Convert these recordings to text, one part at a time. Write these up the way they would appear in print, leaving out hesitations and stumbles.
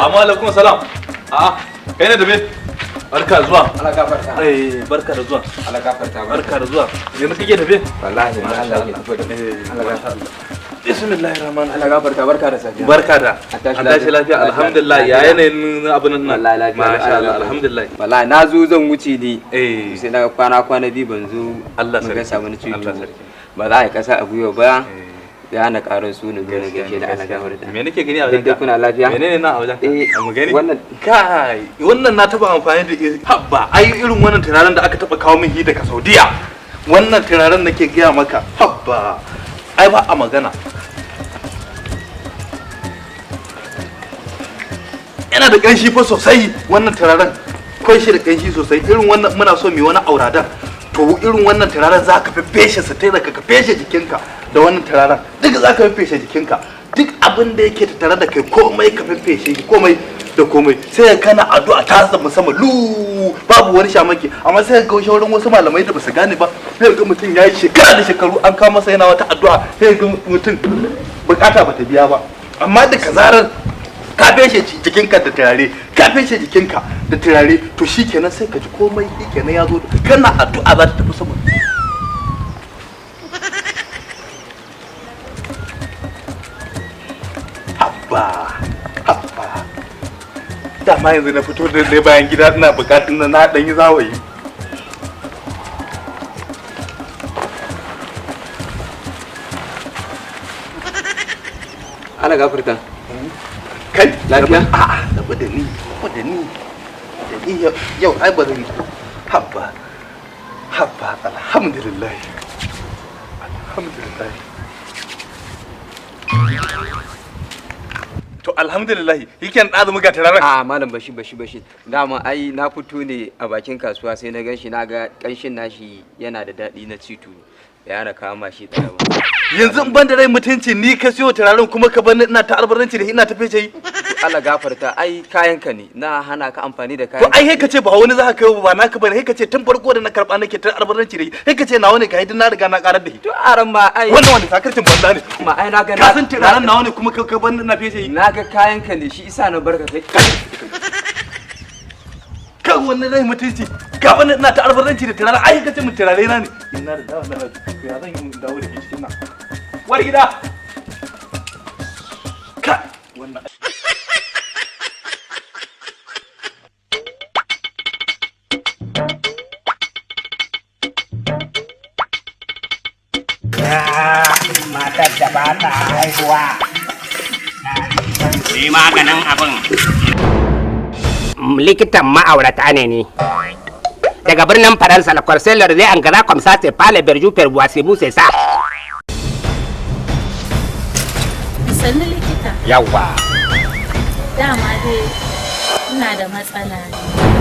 Amma alaikum salam. A'a, kai ne da me? Barka zuwa. Allah gafarta. Eh, barka da zuwa. Allah gafarta. Barka da zuwa. Yanzu kike tafe? Wallahi Allah ya tafi da. Allah gafarta. Bismillahir rahmanir Allah gafarta, barka da safiya. Barka da. An tashi An tashi lafiya alhamdulillah. Ya yanayin abin nan. Wallahi lafiya. Masha Allah, alhamdulillah. Wallahi na zo zan wuce ne. Eh. Sai na kwana kwana biyu ban zo. Allah mun sarki. ga samu na Allah cutu. sarki. Ba za a yi kasa a gwiwa ba. Eh. Ya na karin su ne zo na gaishe da Allah gafarta. Me nake gani a wajen Duk dai kuna lafiya? Menene nan a wajen? Eh, mu gani. wannan- kai, wannan na taba amfani da habba, ai irin wannan turaren da aka taba kawo min hi daga Saudiya. Wannan turaren nake gaya maka, habba. Ai ba a magana. Yana da ƙanshi fa sosai wannan turaren. Kwai shi da ƙanshi sosai. Irin wannan muna so mu yi wani auradan. To irin wannan turaren za ka feshe su tai ka feshe jikinka da wannan turaren. Duk za ka feshe jikinka. Duk abin da yake tattare da kai komai ka feshe shi komai da komai. Sai ka kana addu'a ta zama sama lu babu wani shamaki. Amma sai ka ga shauran wasu malamai da basu gane ba. Sai ga mutum ya yi shekara da shekaru an kawo masa yana wata addu'a. Sai ga mutum bukata bata biya ba. Amma da kazarar ka feshe jikinka da turare, ka feshe jikinka da turare, to shikenan sai ka ji komai shikenan ya zo. Kana addu'a za ta tafi sama. Habba, habba. Dama yanzu na fito da dai bayan gida ina bukatun na dan yi zawayi. Allah gafarta. Kai, Lafiya? A'a, rabu da ni, rabu da ni. Da ni yau ai ba zan habba. Habba, alhamdulillah. Alhamdulillah. To alhamdulillah, yake na ɗazu muka turaren. A malam bashi bashi bashi. Dama ai na fito ne a bakin kasuwa sai na ganshi na ga kanshin nashi yana da daɗi na cito. Ya na kama shi tsaya ba. Yanzu in ban da rai mutunci ni ka siyo turaren kuma ka bar ni ina ta albaranci da ina ta fece yi. Allah gafarta, ai kayanka ne na hana ka amfani da To kayan. ai sai ka ce ba wani za ka kai ba naka bane, sai ka ce tun farko da na karba nake ta albaranci da shi, sai ka ce nawa ne ka yi na riga na karar da shi. To aran ma ai Wannan wanda sakarcin banza ne. ma ai na ga Ka san turaren nawa ne kuma ka bar ni ina fece yi. na ga kayanka ne shi isa na barka kai. Kan wannan rai mutunci ka bani ina ta albaranci da turaren, ai ka ce mun turare na ne. Ina da dawo na to ya zan yi in dawo da ke cikin nan. War gida. Ka wannan Matar da ba ta haihuwa. Yi maganin abin. Likitan ma'aurata ne ni. Daga birnin Faransa, la Corseller zai an gaza kwamsa sai fale berju per boisimu sai sa. Sannu likita, Yawwa. dama dai ina da matsala ne.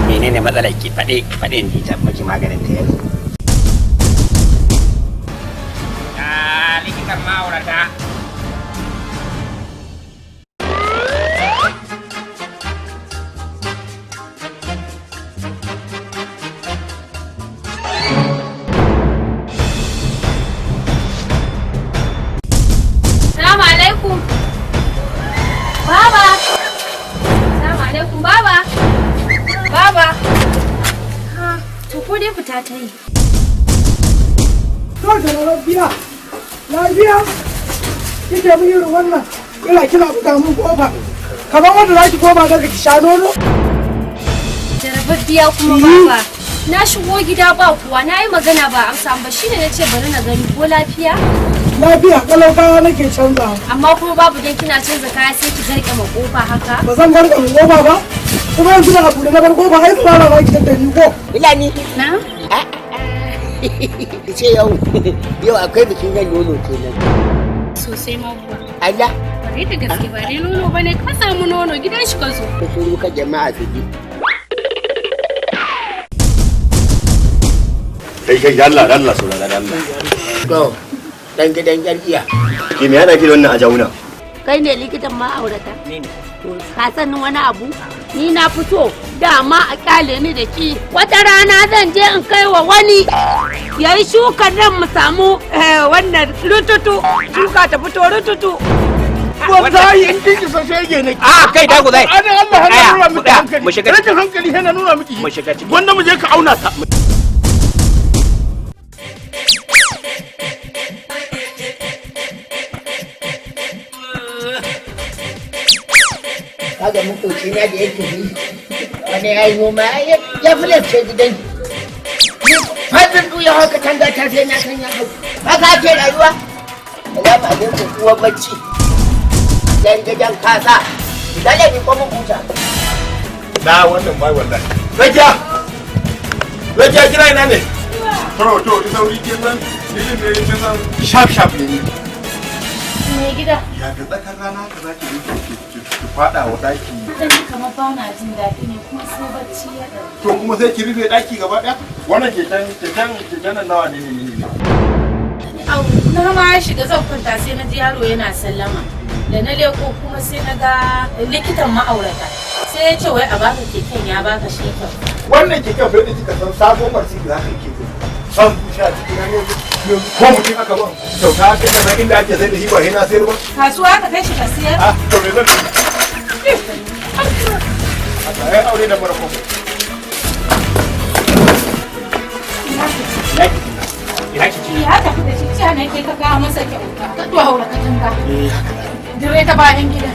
Menene matsalar ki faɗe faɗe ni ta miki maganin ta yanzu. Ah, likitan ma'aurata. Salamu alaikum. Baba. Salamu alaikum baba. Baba. Ha, to ko dai fita ta yi. To da lafiya, lafiya, kike mun irin wannan, kina kina buga mun kofa. Kamar wanda za ki koma daga ki sha nono. Jarababbiya kuma baba. Na shigo gida ba kuwa na yi magana ba amsa ba shine na ce bari na gani ko lafiya. Lafiya kalau kaya nake canza. Amma kuma babu dan kina canza kaya sai ki garke ma kofa haka. Ba zan garka mun kofa ba. Kuma yanzu da abu da na bar kofa ai tsara ba ki da ni ko. Fulani. Na? Ce yau, yau akwai bikin yan nono kenan. Sosai ma kuwa. Allah, Bare da gaske ba dai nono bane ka samu nono gidan shi ka zo. ka shiru ka jama'a su ji. Kai kai Allah Allah saurara Allah. To, dan gidan yar iya. Ke me yana ki da wannan ajauna? Kai ne likitan ma'aurata? Ni ne. To, ka sanin wani abu? Ni na fito dama a kyale ni da shi. Wata rana zan je in kai wa wani ya yi shukar nan mu samu wannan rututu. Shuka ta fito rututu. Wallahi in kin isa shege ne. A kai dago zai. Ana Allah hana nuna miki hankali. Mu shiga Rashin hankali hana nuna miki. Mu shiga ciki. Wanda mu je ka auna ta. Kaga makoci na da ya tafi wani ya yi noma ya filafce gidan shi. Fadin duya haka tanga ta sai na san ya hau. Haka ake rayuwa. Salamu alaikum uwar bacci. Dan gidan kasa. Dale ni ko mun huta. Na wannan bai wallahi. Rakiya. Rakiya kira ina ne? To sauri kin san ni ne kin san sharp sharp ne ni. Mai gida. Ya da tsakar rana haka zaki yi ki fada wa daki. Dan kamar ba na jin daɗi ne kuma sai bacci ya ɗauke. To kuma sai ki rufe daki gaba ɗaya? Wannan keken nan nawa ne ne ne. Au, na ma shiga zan kwanta sai na ji yaro yana sallama. Da na leko kuma sai na ga likitan ma'aurata. Sai ya ce wai a baka keken ya baka shi kyau. Wannan keken fa da kika san sabon Mercedes haka yake zo. San zuciya cikin nan yanzu. Ko mutum aka ban kyauta aka kaza inda ake sai da shi ba na sayar ba. Kasuwa ka kai shi ka siyar? Ah, to me zan yi? Ai aure da mara kwabo. Ya tafi da shi, ciya ne kai ka kawo masa kyauta. Ka to haura katanga. Dire ta bayan gida.